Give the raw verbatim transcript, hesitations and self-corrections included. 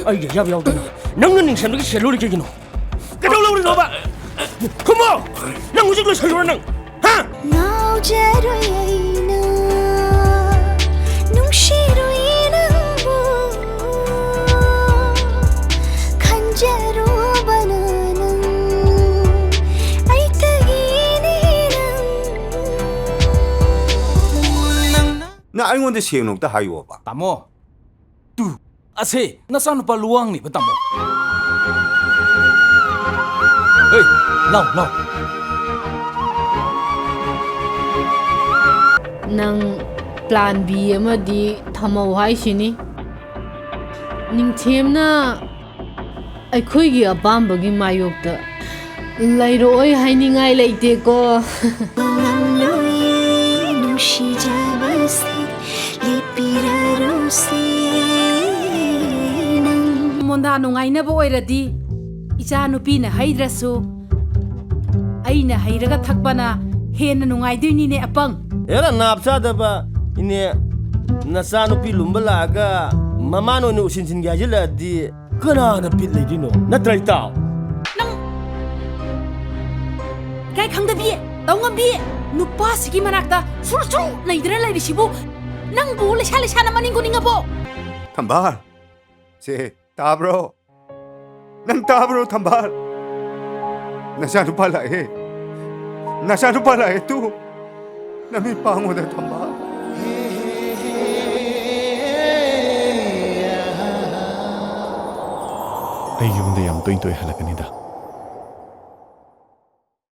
ꯑꯩꯒꯤ ꯑꯌꯥꯕ ꯌꯥꯎꯗꯅ ꯅꯪꯅ ꯅꯤꯡꯁꯦꯝꯗꯒꯤ ꯁꯦꯜ ꯂꯧꯔꯤ ꯀꯩꯒꯤꯅꯣ? ꯀꯩꯗꯧ ꯂꯧꯔꯤꯅꯣꯕ? ꯈꯨꯝꯃꯣ! ꯅꯪ ꯍꯧꯖꯤꯛ ꯂꯣꯏꯁꯜꯂꯨꯔꯣ ꯅꯪ! ꯍꯥ? ꯉꯥꯎꯖꯔꯣꯏ ꯑꯩꯅ ꯅꯨꯡꯁꯤꯔꯣꯏ ꯅꯪꯕꯨ ꯈꯟꯖꯔꯨꯕꯅ ꯅꯪ ꯑꯩꯇꯒꯤꯅꯤ ꯅꯪ꯫ ꯅꯪ ꯑꯩꯉꯣꯟꯗ ꯁꯦꯡꯅ ꯑꯝꯇ ꯍꯥꯏꯌꯣꯕ꯫ ꯇꯥꯃꯣ, ꯇꯨ, ꯑꯁꯦ ꯅꯆꯥꯅꯨꯄꯥ ꯂꯨꯋꯥꯡꯅꯦꯕ, ꯇꯥꯃꯣ꯫ ꯑꯦ, ꯂꯥꯎ, ꯂꯥꯎ꯫ ꯅꯪ plan B ꯑꯃꯗꯤ ꯊꯝꯍꯧ ꯍꯥꯏꯁꯤꯅꯤ꯫ ꯅꯤꯡꯊꯦꯝꯅ ꯑꯩꯈꯣꯏꯒꯤ ꯑꯄꯥꯝꯕꯒꯤ ꯃꯥꯌꯣꯛꯇ ꯂꯩꯔꯛꯑꯣꯏ ꯍꯥꯏꯅꯤꯡꯉꯥꯏ ꯂꯩꯇꯦꯀꯣ꯫ ꯉꯝꯂꯣꯏꯌꯦ ꯅꯨꯡꯁꯤꯖꯕꯁꯦ, ꯂꯦꯞꯄꯤꯔꯔꯣꯁꯦ ꯅꯪ꯫ ꯃꯣꯟꯗꯥ ꯅꯨꯡꯉꯥꯏꯅꯕ ꯑꯣꯏꯔꯗꯤ ꯏꯆꯥ ꯅꯨꯄꯤꯅ ꯍꯩꯗ꯭ꯔꯁꯨ ꯑꯩꯅ ꯍꯩꯔꯒ ꯊꯛꯄꯅ ꯍꯦꯟꯅ ꯅꯨꯡꯉꯥꯏꯗꯣꯏꯅꯤꯅꯦ ꯑꯄꯪ꯫ ꯍꯦꯔꯥ ꯅꯥꯞ ꯆꯥꯗꯕ ꯏꯅꯦ, ꯅꯆꯥ ꯅꯨꯄꯤ ꯂꯨꯝꯕ ꯂꯥꯛꯑꯒ ꯃꯃꯥꯅ ꯑꯣꯏꯅ ꯎꯁꯤꯟꯁꯤꯟꯒꯦ ꯍꯥꯏꯖꯤꯜꯂꯛꯑꯗꯤ ꯀꯅꯥꯅ ꯕꯤꯠ ꯂꯩꯗꯣꯏꯅꯣ? ꯅꯠꯇ꯭ꯔ ꯏꯇꯥꯎ? ꯅꯪ ꯏꯀꯥꯏ ꯈꯪꯗꯕꯤ, ꯇꯧ ꯉꯝꯕꯤ, ꯅꯨꯄꯥꯁꯤꯒꯤ ꯃꯅꯥꯛꯇ ꯁꯨꯔꯨ ꯁꯨꯔꯨ ꯅꯩꯗꯅ ꯂꯩꯔꯤꯁꯤꯕꯨ ꯅꯪꯕꯨ ꯂꯩꯁꯥ ꯂꯩꯁꯥꯅ ꯃꯅꯤꯡ ꯀꯣꯅꯤꯡꯉꯕꯣ? ꯊꯝꯕꯥꯜ, ꯁꯦ, ꯇꯥꯕ꯭ꯔꯣ? ꯅꯪ ꯇꯥꯕ꯭ꯔꯣ, ꯊꯝꯕꯥꯜ? ꯅꯆꯥꯅꯨꯄꯥ ꯂꯥꯛꯑꯦ꯫ ꯅꯆꯥꯅꯨꯄꯥ ꯂꯥꯛꯑꯦ ꯇꯨ꯫ ꯅꯃꯤꯠ ꯄꯥꯡꯉꯣꯗ, ꯊꯝꯕꯥꯜ꯫ ꯑꯩ ꯌꯨꯝꯗ ꯌꯥꯝ ꯇꯣꯏ ꯇꯣꯏ ꯍꯜꯂꯛꯀꯅꯤꯗ꯫